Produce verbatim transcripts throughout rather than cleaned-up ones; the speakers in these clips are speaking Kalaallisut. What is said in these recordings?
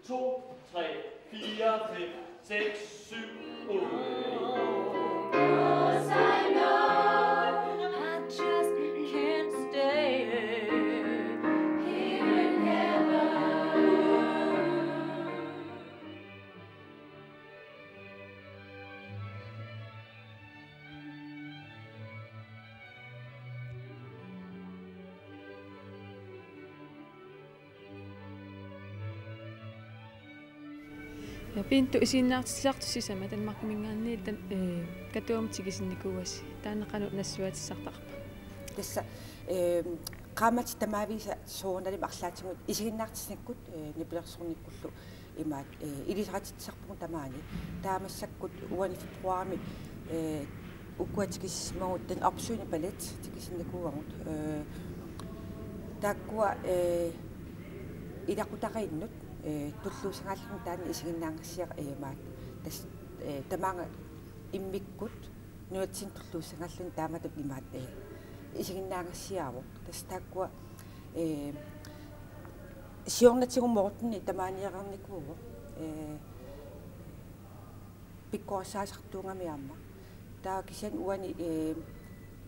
To, tre, fire, fem, seks, syv, otte. 'Cause I know I just can't stay here in heaven. Ja, Pintu, isiginnaartitsisartut sisamat Danmarkiminngaanniit tan-, ee, Katuamut tikisinnikuuasi. Taanna qanoq nassuiaatisartarpa? Tassa, ee, qaammatit tamaavisa soorunalimi arlaatigut isiginnaartitsinikkut, ee, nipilersornikkullu imaat, ee, ilisarisassarpugut tamaani. Taava massakkut uani februarimi, ee, ukua tikisissimagut, Den Opsøgende Ballet tikisinnikuuagut. Ee, taakkua, ee, ilaqutariinnut, ee, tulluussagaalluni taanna isiginnaagassiaq, ee, imaat. Tassa, ee, tamaanga immikkut nunatsinni tulluussagaalluni taamatut imaat, ee, isiginnaagassiaavoq. Tassa taakkua, ee, siornatigut Morten tamaaniinnikuuvoq, ee, pikkorissaasartuugami aamma. Taava kisianni uani, ee,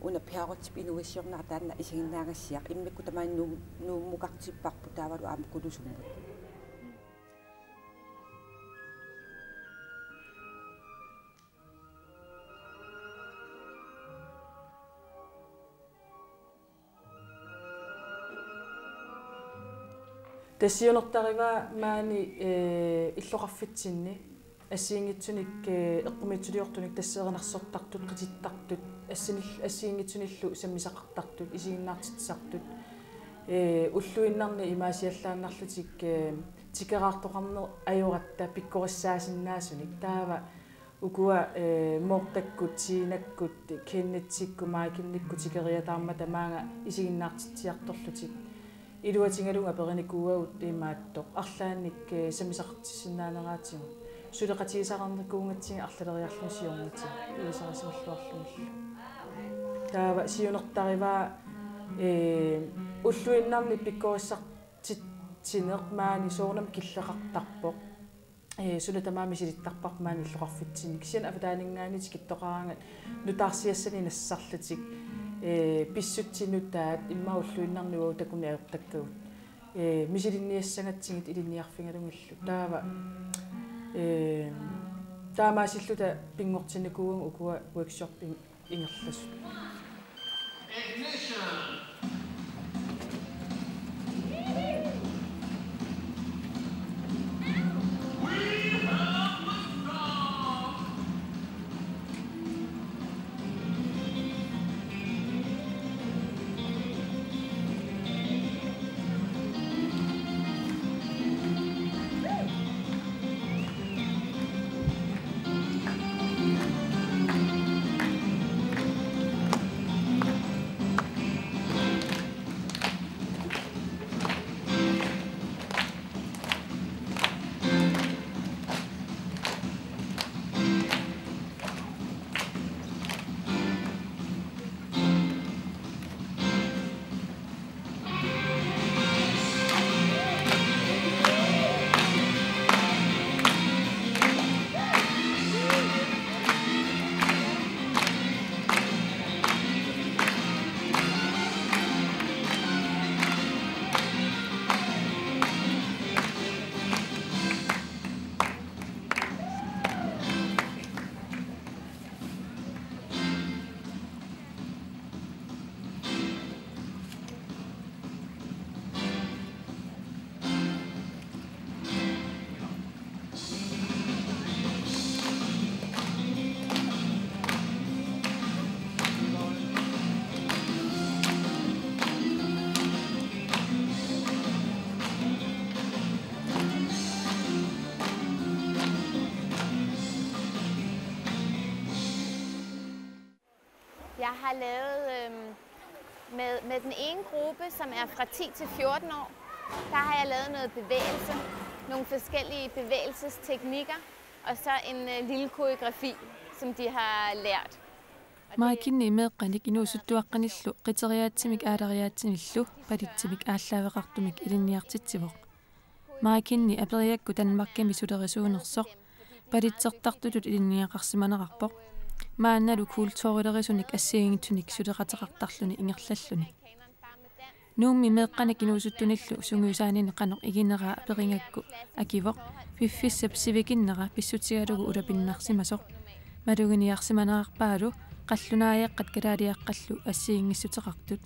una Pjaarutsip inuuissiornera taanna isiginnaagassiaq. Immikkut tamaani Nuum-, Nuummukartipparput taavalu aamma Kulusummut. Tassa siunertarivaa maani, ee, illoqarfitsinni assigiinngitsunik, ee, eqqumiitsuliortunik tassa erinarsortartut, qitittartut, assinil-, assigiinngitsunillu sammisaqartartut, isiginnaartitsisartut, ee, ulluinnarni imaasiallaannarlutik, ee, tikeraartoqarneq ajoratta pikkorissaasinnaasunik. Taava ukua, ee, Mortakkut, Tiinakkut, Kennethikkut, Maikinikkut tikeriataarmata maanga isiginnaartitsiartorlutik. Iluatigalugit aperinikuuagut imaattoq: Arlaannik, ee, sammisaqartissinnaaneratigut. Suleqatigisarnikuugatsigit arlaleriarlugit siornatigut ilisarisimalluarlugillu. Taava siunertarivaa, ee, ulluinnarni pikkorissartitsineq maani soorunami killeqartarpoq. Ee, suna tamaat misilittarparput maani illoqarfitsinni. Kisianni avataaninngaanniit tikittoqaraangat nutaarsiassanik nassarlutik, ee, pissutsit nutaat immaqa ulluinnarni uagut takuneq ajortakkagut. Ee, misilinniassagatsigit ilinniarfigalugillu. Taava, ee, taamaasilluta pinngortinnikuuagut ukua workshoppi ingerlasut. Ignition. We have liftoff. Jeg har lavet, øhm, med, med den ene gruppe, som er fra ti til fjorten år, der har jeg lavet noget bevægelse, nogle forskellige bevægelsesteknikker, og så en, øh, lille koreografi, som de har lært. Og det Maikini meeqqanik inuusuttuaqqanillu qiteriaatsimik aalariaatsimillu balletsimi aallaaveqartumik ilinniartitsivoq. Maikenni aperigakku Danmarkimi sulerisuunersoq palitsertartutut ilinniagaqarsimanerarpoq. Maannalu kulturilerisunik assigiinngitsunik suleqateqartarluni ingerlalluni. Nuummi meeqqanik inuusuttunillu sungiusaanini qanoq igineraa aperigakku akivoq piffissap sivikinnera pissutigalugu ulapinnarsimasoq. Maluginiarsimanerarpaalu qallunaajaqqat kalaaliaqqallu assigiinngissuteqartut.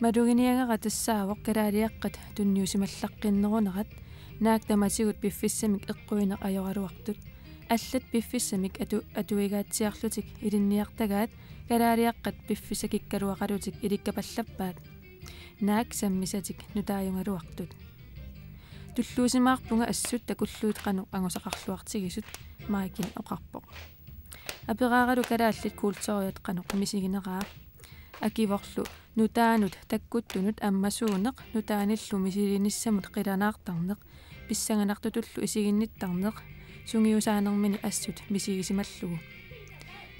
Maluginiagara tassaavoq kalaaliaqqat tunniusimallaqqinnerunerat, naak tamatigut piffissamik eqquineq ajoraluartut. Allat piffissamik atu-, atuigaatsiarlutik ilinniartagaat kalaaliaqqat piffissakikkaluaqalutik ilikkapallappaat. Naak sammisatik nutaajugaluartut. Tulluusimaarpunga assut takullugit qanoq angusaqarluartigisut, Maiken oqarpoq. Aperaaralu kalaallit kulturiat qanoq misigineraa. Akivorlu nutaanut takkuttunut ammasuuneq, nutaanillu misiliinissamut qilanaartarneq, pissanganartutullu isiginnittarneq, sungiusaanermini assut misigisimallugu.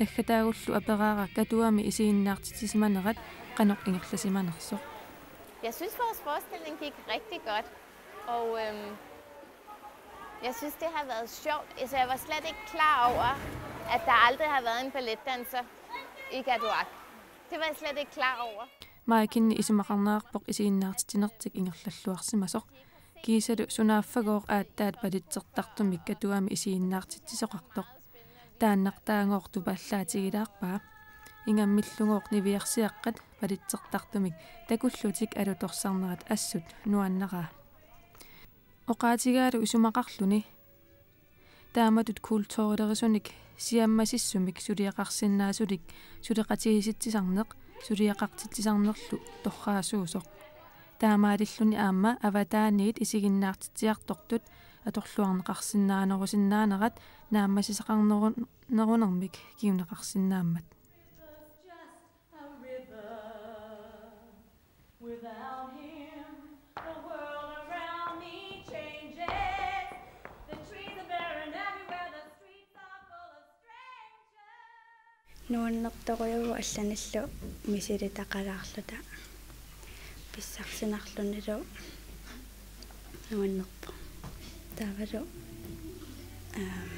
Naggataagullu aperaara Katuami isiginnaartitsisimanerat qanoq ingerlasimanersoq. Jeg synes, vores forestilling gik rigtig godt, og øhm, jeg synes, det har været sjovt. Så jeg var slet ikke klar over, at der aldrig har været en balletdanser i Katuak. Det var jeg slet ikke klar over. Maikenni isumaqarnerarpoq isiginnaartitsinertik ingerlalluarsimasoq. Kiisalu sunaaffagooq aatsaat palitsertartumik Katuami isiginnaartitsisoqartoq. Taannartaagooq tupallaatigilaarpaa. Ingammillugooq niviarsiaqqat palitsertartumik takullutik alutorsarnerat assut nuannaraa. Oqaatigaalu isumaqarluni taamatut kulturilerisunik siammasissumik suliaqarsinnaasunik suleqatigiissitsisarneq suliaqartitsisarnerlu torraasuusoq. Taamaalilluni aamma avataaniit isiginnaartitsiartortut atorluarneqarsinnaanerusinnaanerat naammassisaqarnerun-, nerunermik kinguneqarsinnaammat. Without him, the world around me changes. The trees are barren everywhere, the streets are full of strangers. Nuannertorujuuvoq allanillu misilitaqalaarluta. Pissarsinarlunilu nuannerpoq. Taavalu, ehm,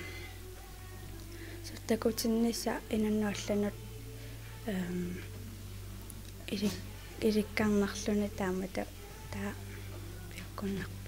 suut takutinnissaq inunnut allanut, ehm, ili-, ilikkarnarluni taamatut taava piukkunnarpoq.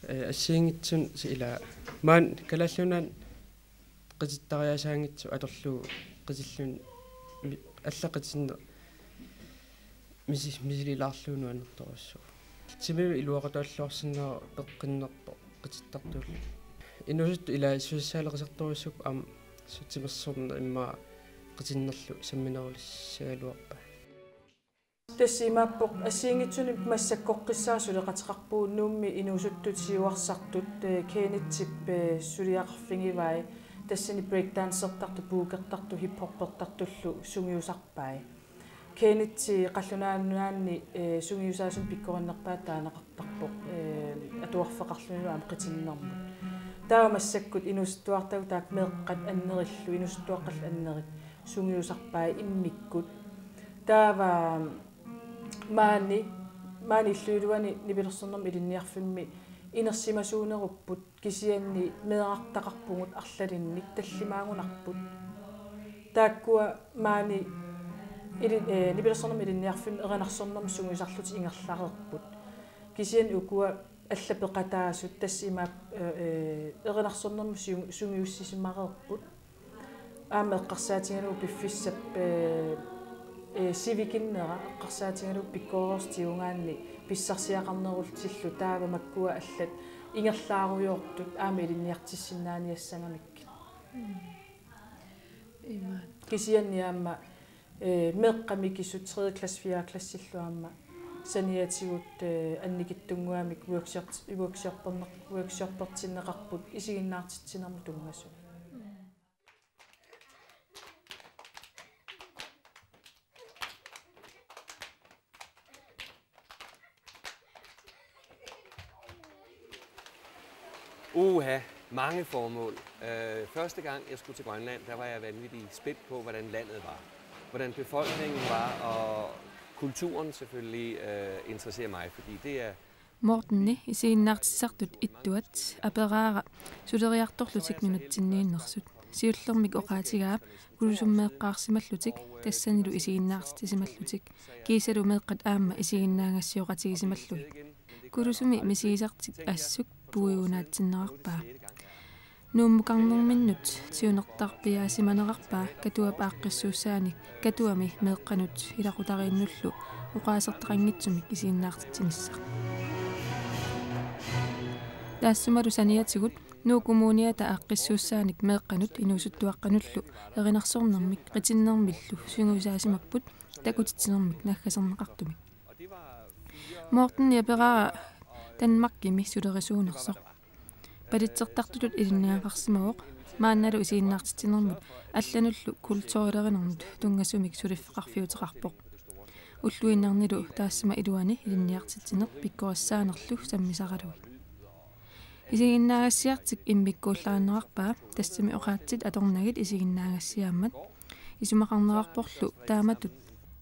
Ee, assigiinngitsunik ila maani Kalaallit Nunaanni qitittariaasaanngitsoq atorlugu qitilluni mi-, alla qitinneq misi-, misililaarlugu nuannertorujussuuvoq. Timimik iluaqutaalluarsinnaavoq peqqinnerpoq qitittartuullugu. Inuusuttut ilaa susassaqartorujussuupput aamma timersorneq immaqa qitinnerlu samminerulissagaluarpaa. Tassa imaappoq assigiinngitsunik massakkoqqissaaq suleqateqarpugut Nuummi inuusuttut siuarsartut, eh, Kennethip, eh, suliaqarfigivai tassani breakdancertartut, boogertartut, hiphoppertartullu sungiusarpai. Kenneth qallunaat nunaanni, eh, sungiusaasumik pikkorinnerpaatut taaneqartarpoq, eh, atuarfeqarlunilu aamma qitinnermut. Taava massakkut inuusuttuartagut taakku meeqqat annerillu, inuusuttuaqqallu annerit sungiusarpai immikkut. Taava maani, maani illup iluani nipilersornermut ilinniarfimmi inersimasuunerupput kisianni meerartaqarpugut arlalinnik tallimaagunarput. Taakkua maani ili-, eh, nipilersornermut ilinniarfimmi erinarsornermut sungiusarlutik ingerlareerput. Kisianni ukua allat peqataasut tassa imaappoq, eh, eh, erinarsornermut siu-, sungiussisimareerput. Aamma eqqarsaatigalugu piffissap, eh, eh, sivikinnera eqqarsaatigalugu pikkoreersut tiugaanni pissarsiaqarnerullutillu taava makkua allat ingerlaarujoortut aamma ilinniartissinnaaniassagamikkit. Mm. Imaat. Kisianni aamma, eh, meeqqat mikisut tredje klasse, fjerde klassillu aamma saniatigut, eh, annikitsunnguamik workshop-, workshopperneq-, workshoppertinneqarput isiginnaartitsinermut tunngasumik. Uha, mange formål. Øh, første gang jeg skulle til Grønland, der var jeg vanvittig spændt på, hvordan landet var. Hvordan befolkningen var, og kulturen selvfølgelig øh, interesserer mig, fordi det er Morteni isiginnaartitsisartut ittuat aperaara suleriartorlutik nunatsinniinnersut. Siullermik oqaatigaa Kulusummeeqqaarsimallutik tassanilu isiginnaartitsisimallutik kiisalu meeqqat aamma isiginnaagassioqatigisimallugit. Kulusumi misigisartik assut puigunaatsinnerarpaa. Nuummukarnerminnut siunertarpiaasimanerarpaa Katuap aaqqissuussaanik Katuami meeqqanut ilaqutariinnullu oqaasertaqanngitsumik isiginnaartitsinissaq. Taassumalu saniatigut Nuuk Kommuniata aaqqissuussaanik meeqqanut inuusuttuaqqanullu erinarsornermik qitinnermillu sungiusaasimapput takutitsinermik naggaserneqartumik. Morteni aperaara Danmarkimi sulerisuunersoq. Palitsertartutut ilinniagaqarsimavoq maannalu isiginnaartitsinermut allanullu kulturilerinermut tunngasumik suliffeqarfiuteqarpoq. Ulluinnarnilu taassuma iluani ilinniartitsineq pikkorissaanerlu sammisaralugit. Isiginnaagassiartik immikkuullarinneqarpaa tassami oqaatsit atornagit isiginnaagassiaammat. Isumaqarnerarporlu taamatut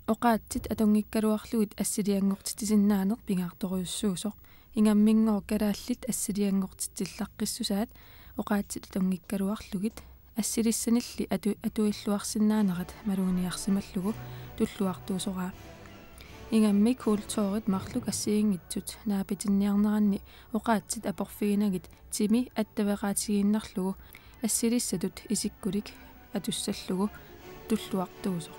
oqaatsit atunngikkaluarlugit assilianngortitsisinnaaneq pingaartorujussuusoq. Ingamminngooq kalaallit assilianngortitsillaqqissusaat oqaatsit atunngikkaluarlugit assilissanilli atu-, atuilluarsinnaanerat maluginiarsimallugu tulluartuusoraa. Ingammik kulturit marluk assigiinngitsut naapitinniarneranni oqaatsit aporfiginagit timi attaveqaatigiinnarlugu assilissatut isikkulik atussallugu tulluartuusoq.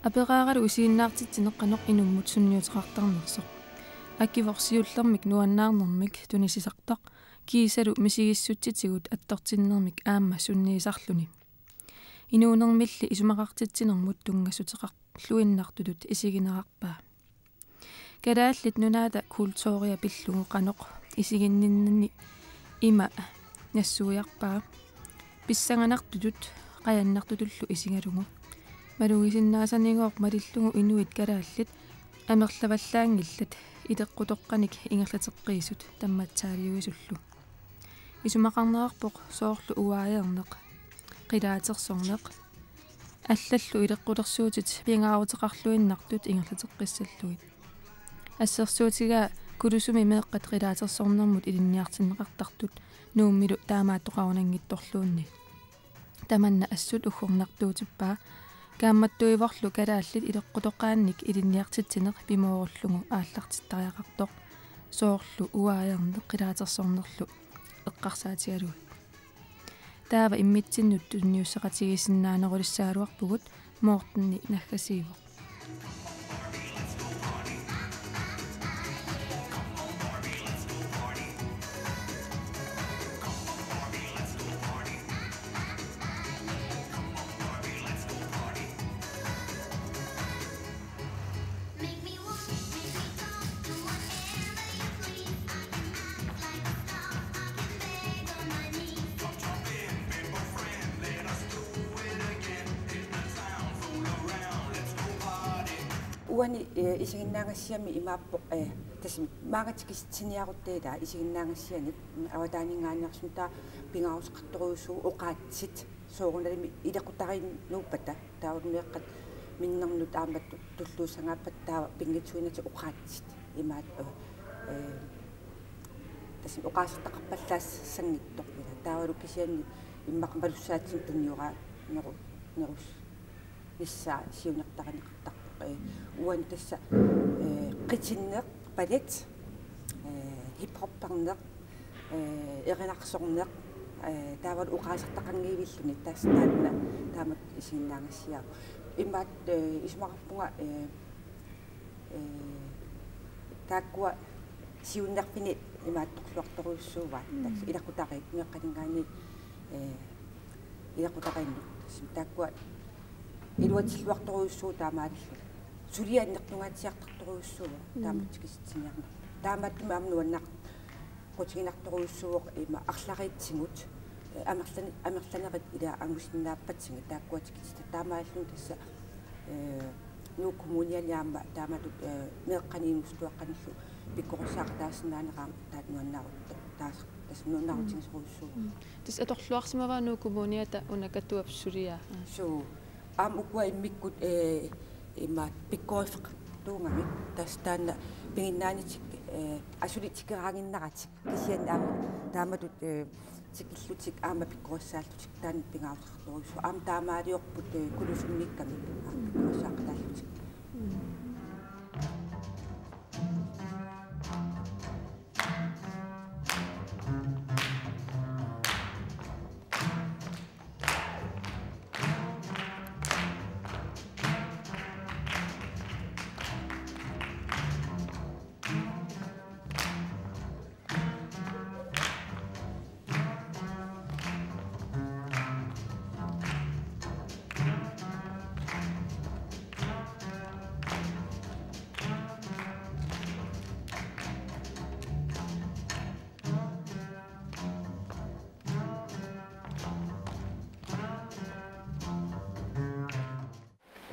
Aperaaralu isiginnaartitsineq qanoq inummut sunniuteqartarnersoq. Akivoq siullermik nuannaarnermik tunisisartoq kiisalu misigissutsitigut attortinnermik aamma sunniisarluni. Inuunermilli isumaqartitsinermut tunngassuteqarluinnartutut isiginerarpaa. Kalaallit Nunaata kulturia pillugu qanoq isiginninnani ima nassuiarpaa. Pissanganartutut qajannartutullu isigalugu. Malugisinnaasanigoq malillugu inuit kalaallit amerlavallaanngillat ileqqutoqqanik ingerlateqqiisut tammatsaaliuisullu. Isumaqarnerarpoq soorlu uaajeerneq, qilaatersorneq, allallu ileqqulersuutit pingaaruteqarluinnartut ingerlateqqissallugit. Assersuutigaa Kulusumi meeqqat qilaatersornermut ilinniartinneqartartut Nuummilu taamaattoqarunanngitsorluunniit. Tamanna assut uggornartuutippaa, kaammattuivorlu kalaallit ileqqutoqqaannik ilinniartitsineq pimoorullugu aallartittariaqartoq, soorlu uaajeerneq qilaatersornerlu eqqarsaatigalugit. Taava immitsinnut tunniussaqatigiissinnaanerulissagaluarpugut, Morteni naggasiivoq. Uani, eh, isiginnaagassiami imaappoq, eh, tassami maanga tikisitsiniaruttagaa isiginnaagassianik, mm, avataaninngaanneersunik taava pingaaruteqartorujussuuvoq oqaatsit soorunalimi ilequtariinnuuppata taavalu meeqqat minnernut aamma tu-, tulluussagaappata taava pinngitsuunatik oqaatsit imaat, eh, eh, tassami oqaasertaqarpallaassanngitsoq ila taavalu kisianni immaqa malussaatsinni tunniuraa neru-, nerus- nissaa siunertarineqartarpoq, eh, uani tassa, eh, qitinneq, ballet, eh, hiphopperneq, eh, erinarsorneq, eh, taavalu oqaasertaqanngivilluni tassa taanna taamatut isiginnaagassiaq. Imaat, eh, isumaqarpunga, eh, eh, taakkua siunnerfiini imaattorluartorujussuuaat. Mm. Tassa ilaqutariit meeqqaninngaanniit, eh, ilaqutariinnut. Tassa taakkua iluatsilluartorujussuuvoq taamaalilluni. Suliaq annertungaatsiartartorujussuuvoq. Mm. Taamatut tikisitsiniarneq. Taamaattumik aamma nuannaaqutiginartorujussuuvoq ima arlariitsigut, eh, amerlan-, amerlanerit ila angusinnaappatsigit taakkua tikititat taamaalilluni tassa, eh, Nuuk Kommuniani aamma taamatut, eh, meeqqanut inuusuttuaqqanullu pikkorissaaqataasinnaanera aamma taanna nuannaarutta taas-, tassa nuannaarutigisorujussuuvoq. Mm. Tassa atorluarsimavaa Nuuk Kommuniata una Katuap suliaa. Mm. Suu. Aamma ukua immikkut, eh, ima pikkorissaqartuugamik. Tassa taanna piginnaanetik, eh, asuli tikeraannginneratik. Kisianni aamma taamatut, eh, tikillutik aamma pikkorissaallutik taanna pingaaruteqartorujussuuvoq. Aamma taamaaliorput, eh, Kulusunniikkamik aamma pikkorissaaqataallutik. Mm.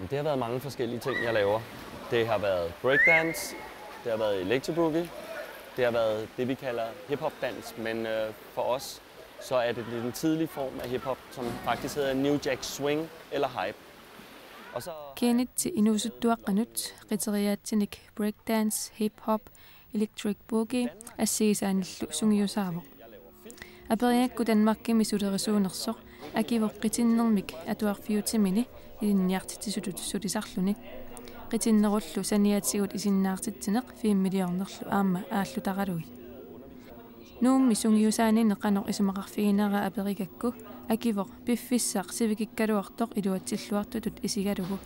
Det har været mange forskellige ting, jeg laver. Det har været breakdance, det har været elektroboogie, det har været det, vi kalder hiphopdans, men øh, for os, så er det den tidlige form af hiphop, som faktisk hedder New Jack Swing eller Hype. Og så Kenneth inuusuttuaqqanut qiteriaatsinik breakdance, hiphop, electric boogie assigisaanillu sungiusaavoq. Aperigakku Danmarkimi sulerisuunersoq Akivoq qitinnermik atuarfiutimini ilinniartitsisutut sulisarluni. Qitinnerullu saniatigut isinnaartitsineq filmiliornerlu aamma aallutaralugit. Nuummi sungiusaanini qanoq isumaqarfigineraa aperigakku Akivoq piffissaq sivikikkaluartoq iluatsilluartutut isigalugu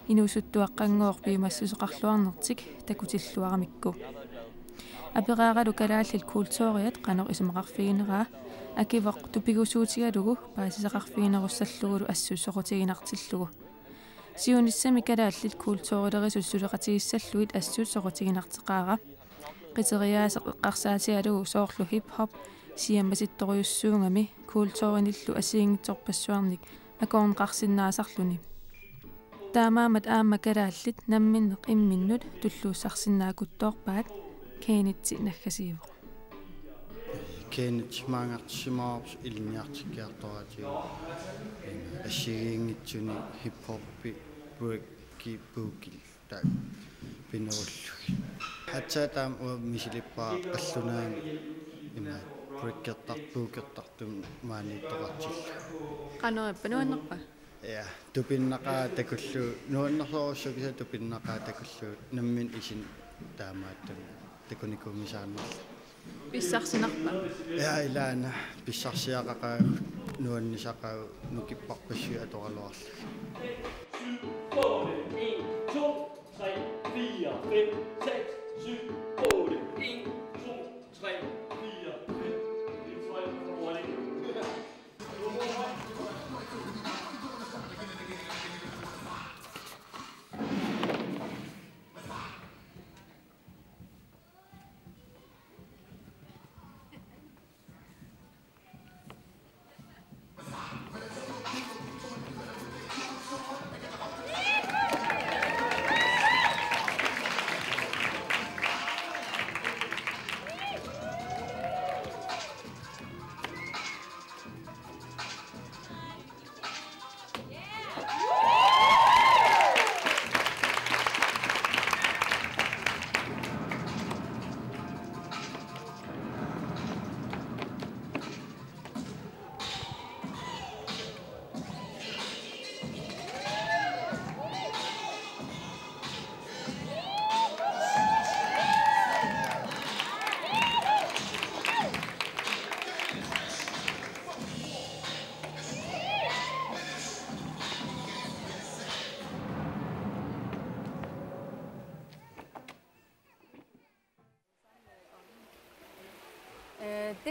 inuusuttuaqqanngooq piumassuseqarluarnertik takutilluaramikku. Aperaaralu kalaallit kulturiat qanoq isumaqarfigineraa Akivoq tupigusuutigalugu paasisaqarfiginerussallugulu assut soqutiginartillugu. Siunissami kalaallit kulturilerisut suleqatigissallugit assut soqutiginarteqaara. Qiteriaaseq eqqarsaatigalugu soorlu hiphop siammasittorujussuugami kulturinillu assigiinngitsorpassuarnik akoorneqarsinnaasarluni. Taamaammat aamma kalaallit namminneq imminnut tulluussarsinnaakuttoorpaat, Kenneth naggasiivoq. Kenneth maangartissimavarput ilinniartikkiartoraatigut. Assigiinngitsunik hiphoppi, breaki, boogie taakku pinerullugit. Aatsaat aamma uanga misilippara qallunaamik ima breakertar-, boogertartumik maaniittoqartillugu. Qanorippa, nuannerpa? Ja, tupinnaqaaq takullugu, nuannersorujussuuvoq kisianni tupinnaqaaq takullugu nammineq isinut taamaattumik takunikuummisaannarlugu. Pissarsinarpa? Ja, ilaana pissarsiaqaqaagut, nuannisaqaagut, nukipparpassuit atoraluarlugit. Syv, otte, en, to, tre, fire, fem, seks, syv, otte, en, to, tre, fire, fem. Det er fløjten fra Rønning.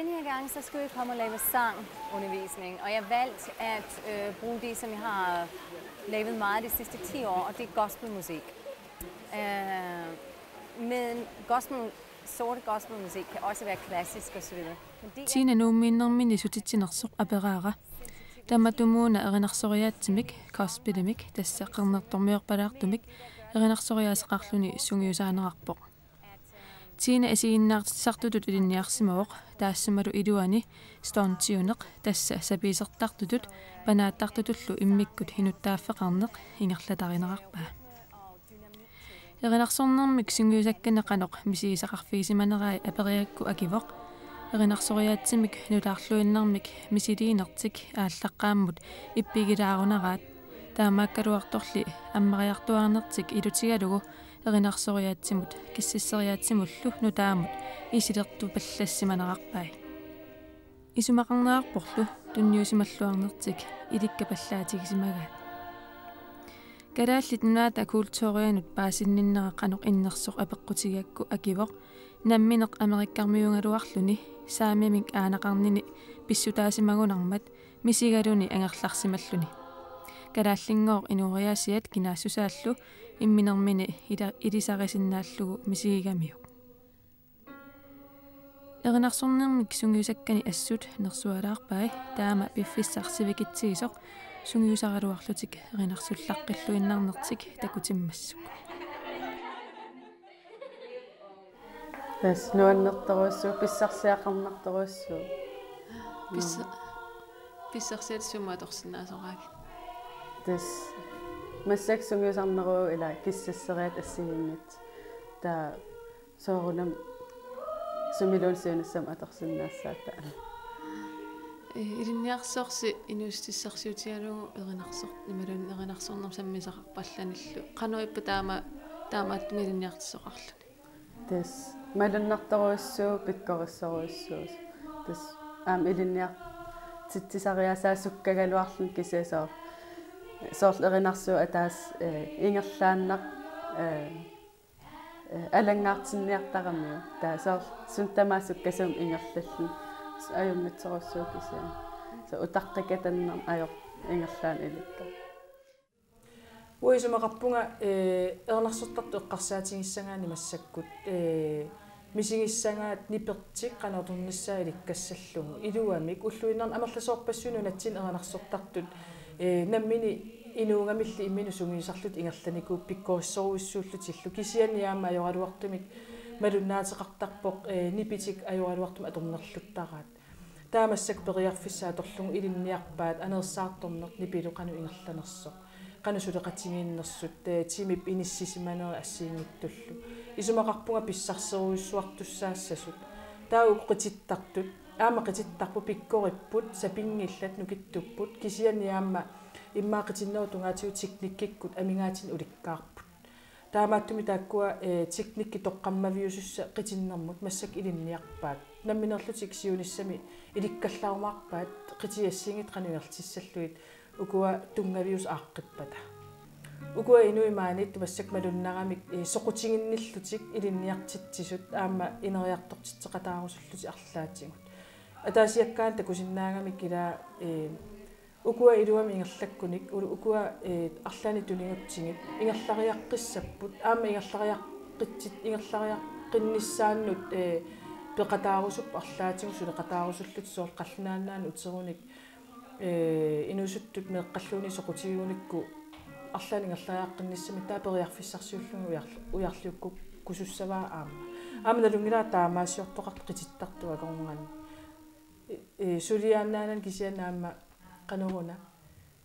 Den her gang, så skulle jeg komme og lave sangundervisning, og jeg valgte at øh, bruge det, som jeg har lavet meget de sidste ti år, og det er gospelmusik. Øh, men gospel, sorte gospelmusik kan også være klassisk og så videre. Men det er Tiina Nuummiinnermini sutitsinersoq aperaara. Tamatumuuna erinarsoriaatsimik, gospellimik, tassa qernertormiorpalaartumik, erinarsoriaaseqarluni sungiusaanerarpoq. Tiina isiginnaartitsisartutut ilinniarsimavoq, taassumalu iluani stontiuneq, tassa sapiisertartutut panaattartutullu immikkut inuttaaffeqarneq ingerlatarinerarpaa. Erinarsornermik sungiusakkani qanoq misigisaqarfigisimanerai aperigakku akivoq: Erinarsoriaatsimik nutaarluinnarmik misiliinertik aallaqqaammut ippigilaarunaraat, taamaakkaluartorli ammariartuaarnertik ilutigalugu erinarsoriaatsimut kissasseriaatsimullu nutaamut isertupallassimanerarpai. Isumaqarnerarporlu tunniusimalluarnertik ilikkapallaatigisimagaat. Kalaallit Nunaata kulturianut paasinninnera qanoq innersoq apeqqutigigakku akivoq nammineq amerikkarmiuugaluarluni saamimik aanaqarnini pissutaasimagunarmat misigaluni angerlarsimalluni. Kalaallinngooq inooriaasiat kinaassusaallu imminermini ila-, ilisarisinnaallugu misigigamiuk. Erinarsornermik sungiusakkani assut nersualaarpai, taama piffissaq sivikitsigisoq sungiusaraluarlutik erinarsullaqqilluinnarnertik takutimmassuk. Tassa nuannertorujussuuvoq, pissarsiaqarnartorujussuuvoq. Pissa-, pissarsiat sumut atorsinnaasoraagit? Tassa massakkut sungiusarneruvoq ila kissasseriaaseq assigiinngitsoq. Taava soorunami sumiluunniit siunissami atorsinnaassaaq taanna. Ee, ilinniarsorsi inuussutissarsiutigalugu erinarsor-, imaluunniit erinarsornermik sammisaqarpallanillu. Qanoq ippa taama, taamaattumik ilinniartitsisoqarluni? Tassa malunnartorujussuuvoq, pikkorissorujussuusoq. Tassa aamma ilinniartitsisariaasaa sukkagaluarluni kisianni soor-, soorlu erinarsuup ataaseq, ee, ingerlaannaq, ee, ee, alanngaartinniartaramiuk. Taava soorlu suut tamaasa sukkasuumik ingerlalluni. Ajunngitsorujussuuvoq kisianni. Soorlu utaqqikatannermik ajorpoq ingerlaannaq ilikka. Uanga isumaqarpunga, ee, erinarsortartut eqqarsaatigissagaanni massakkut, ee, misigissagaat nipertik qanoq atornissaat ilikkassallugu. Iluamik ulluinnarni amerlasoorpassuit nunatsinni erinarsortartut, ee, nammineq inuugamilli imminut sungiusarlutik ingerlanikuupput pikkorissorujussuullutillu. Kisianni aamma ajoraluartumik malunnaateqartarpoq, ee, nipitik ajoraluartumik atornerluttaraat. Taava massakkut periarfissaq atorlugu ilinniarpaat aneersaartorneq nipilu qanoq ingerlanersoq, qanoq suleqatigiinnersut, ee, timip inissisimaneri assigiinngitsullu. Isumaqarpunga pissarserujussuartussaassasut. Taava uku qitittartut, aamma qitittarput, pikkoripput, sapinngillat, nukittupput, kisianni aamma immaqa qitinnerup tungaatigut teknikkikkut amigaatinik ulikkaarput. Taamaattumik taakkua, ee, teknikkip toqqammaviusussat qitinnermut massakkut ilinniarpaat. Nammineerlutik siunissami ilikkallarumaarpaat qitiat assigiinngitsut qanoq ingerlatissallugit ukua tunngaviusut aaqqippata. Ukua inuit maaniittut massakkut malunnaramik, ee, soqutiginnillutik ilinniartitsisut aamma ineriartortitseqataarusullutik arlaatigut. Ataasiakkaanut takusinnaagamik ila, ee, ukua iluamik ingerlakkunik, ulu-, ukua, ee, arlaannik tunigutsigit ingerlariaqqissapput, aamma ingerlariaqqitsit-, ingerlariaqqinnissaannut, ee, peqataarusupput arlaatigut suleqataarusullutik, soorlu Qallunaat Nunaannut uterunik, ee, inuusuttut meeqqalluunniit soqutigigunikku arlaannik ingerlariaqqinnissaminik taava periarfissarsiullunga ujarl-, ujarliukkusussavaa aamma. Aamma nalunngilara taamaasiortoqartut qitittartut akornanni. Ee, suliaannaanani kisianni aamma qanoruna,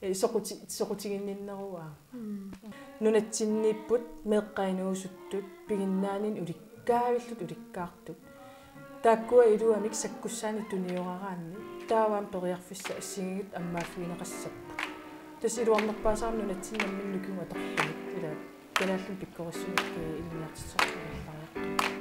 ee, soquti-, soqutiginninneruvoq aamma. Mm. Nunatsinniipput meeqqat inuusuttut piginnaaninni ulikkaavillutik ulikkaartut. Taakkua iluamik sakkussaanik tunioraraanni taava aamma periarfissat assigiinngitsut ammaaffigineqassapput. Tassa iluarnerpaasarami nunatsinni nammineq nukigut atorlugit ila kalaallinut pikkorissunik, ee, ilinniartitsisoqarlariaqarput.